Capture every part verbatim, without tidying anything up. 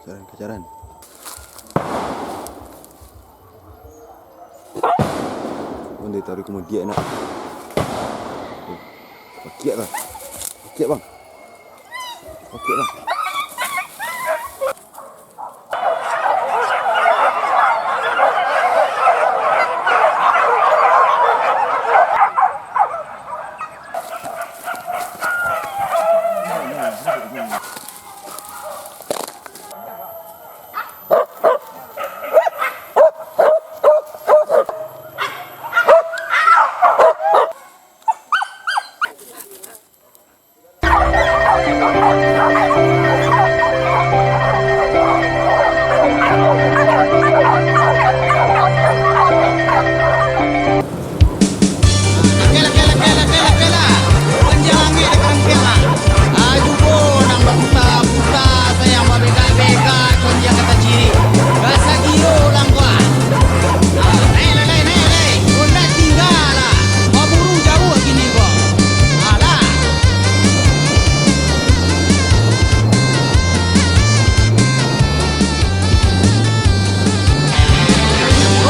Caran, kacaran. Ondeh taruih ka mudiak nak. Pakiak lah. Pakiak, bang. Pakiak, bang.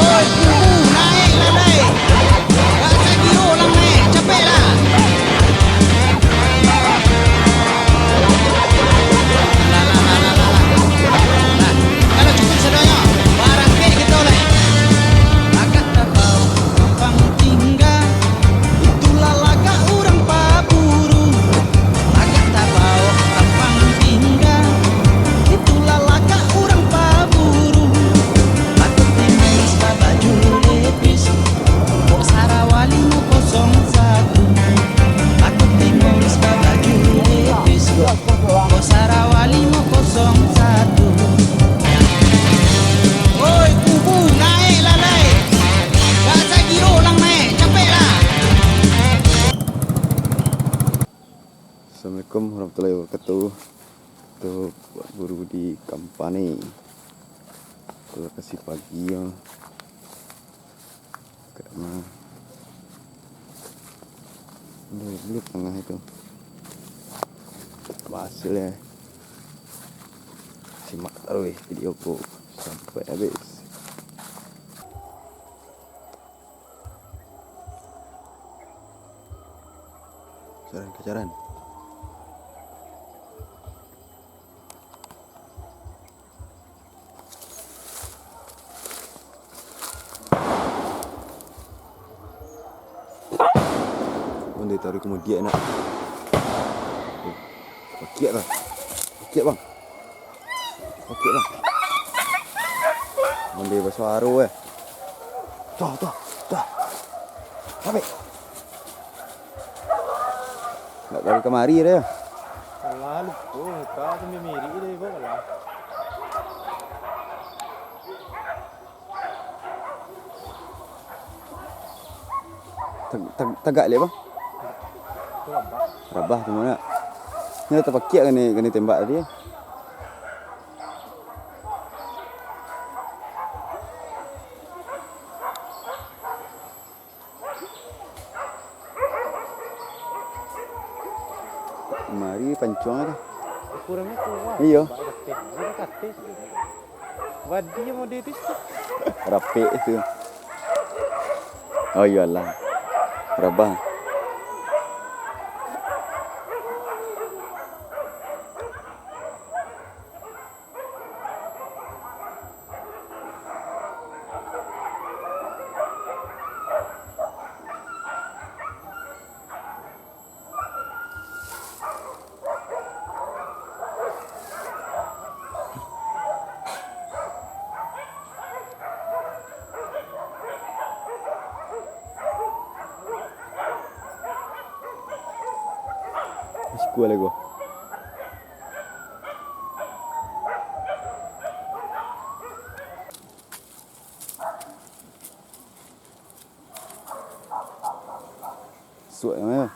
Oi, kubu, naik lah, naik. Gak sagilo lah, naik. Capek lah. Lah, lah, lah, lah, lah, lah. Nah, kalau cukup sadonyo, barangkek kito lai. Agak tabau, gampang tingga. Itulah lagak urang paburu. Lagak tabao tampang tingga, itulah lagak urang paburu. Pakai timuis babaju lepis, kok sarawa limo kosong satu. Pakai timuis babaju lepis, kok sarawa limo kosong satu. Oi, kubu, naik lah, naik. Gak sagilo lah, naik. Capek lah. Assalamualaikum warahmatullahi wabarakatuh. Tu buek buru di kampani. Tu lokasi pagi yo. Karena beli tangah itu. Hasilnyo. Simak taruih video ko sampai habis. Caran, kacaran. Ondeh taruih ka mudiak nak. Pakiak lah. Pakiak, bang. Pakiak, bang. Ondeh basuaro, eh. Tuh, tuh, tuh. Ambil. Nak taruih kamari dah. Alah, lupo, muka tu mirip dia, bang, alah. Tag-, tag-, tagak liak, bang. Rabah tu mana? Ni tapakiak kena, kena tembak tadi. Mari pancuang tu. Ukurannya kuat. Iyo. Bak kateh. Bak kateh. Wadi model tu. Rapek tu. Oh, iyolah. Rabah. Masih kuat lai ko. Suak nyo.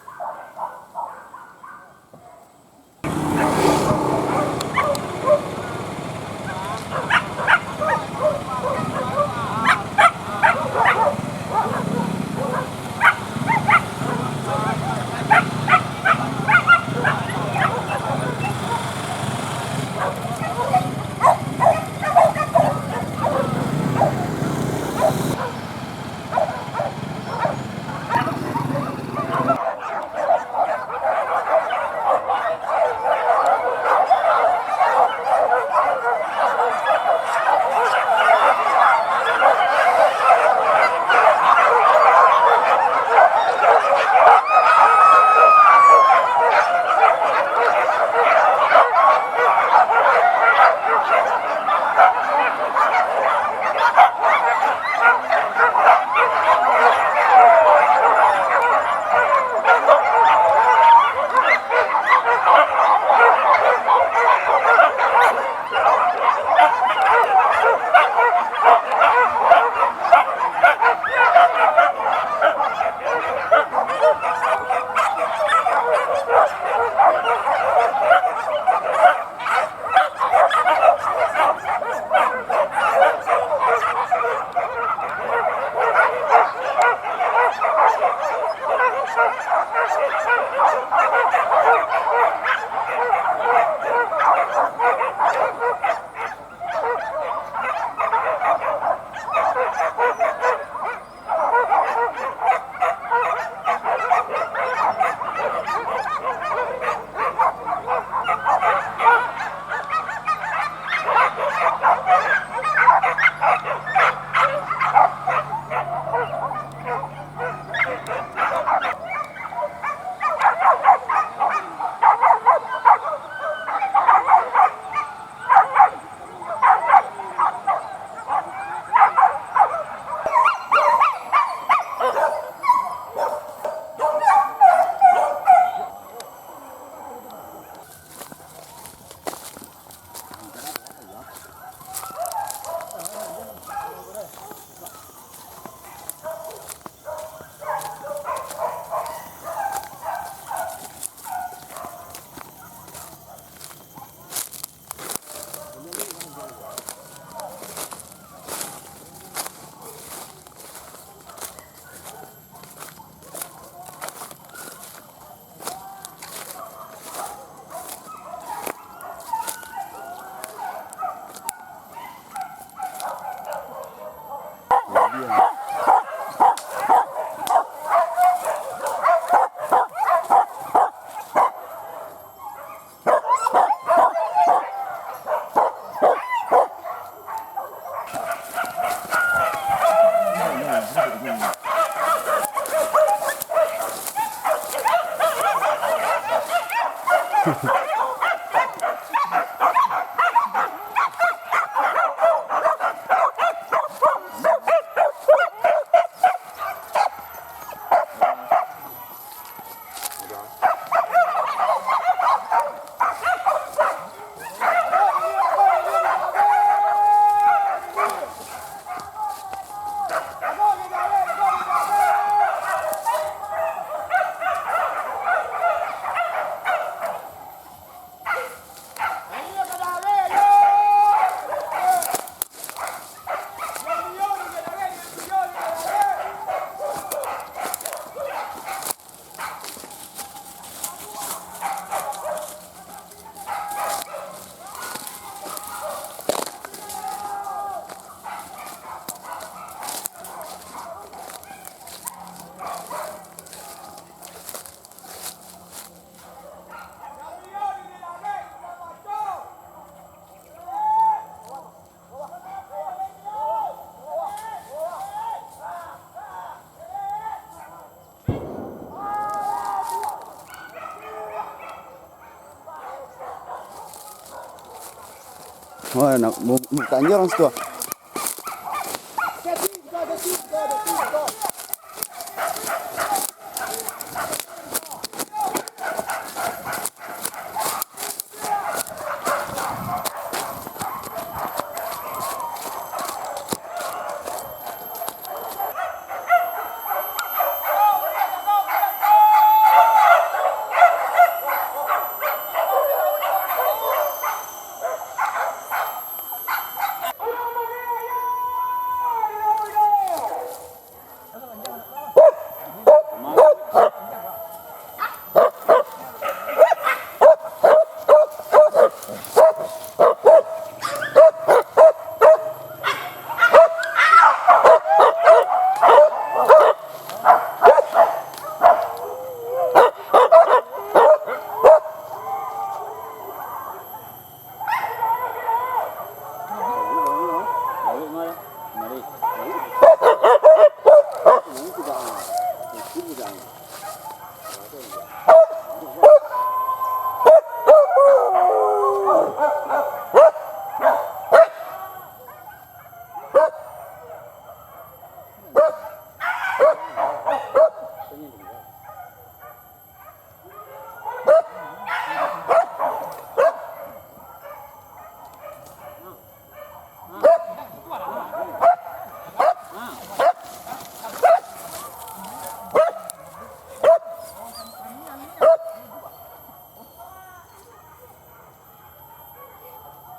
Wah, nak bu-, buka anjing orang situ, ah.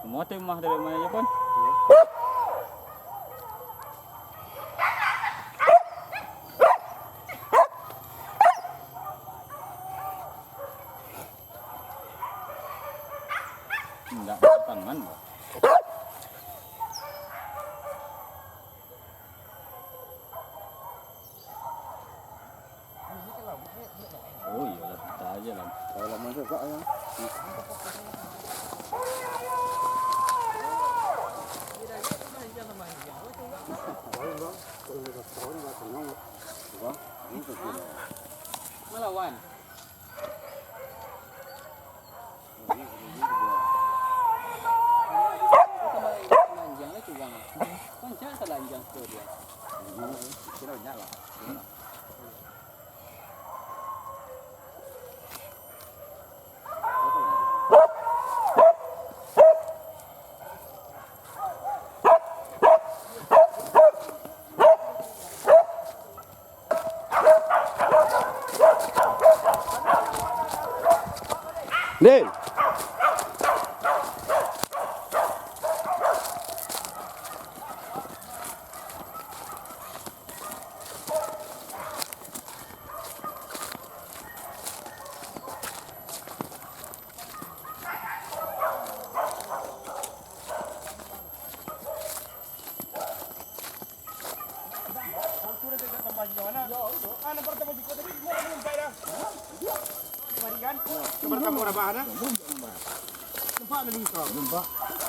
Rumah tu rumah dari mana je pun. Indak tangan, Bang. Oh, iyo lah, kita aja lah. Kalau lama juga, ya. Deh.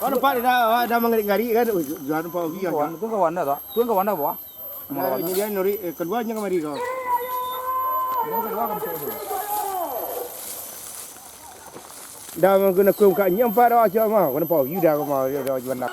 Nampak dia dah, dah mangarik-ngarik kan. Ui, dah nampak ogi kan. Kawan tu kawan dah tak? Tu kawan dah, bah. Nah, jadi nurik, eh, kaduanyo kamari ko. Dah mangko nak kau kak nyampak dah, acok mah. Kau nampak ogi dah, kau mah, dah, dah, dah.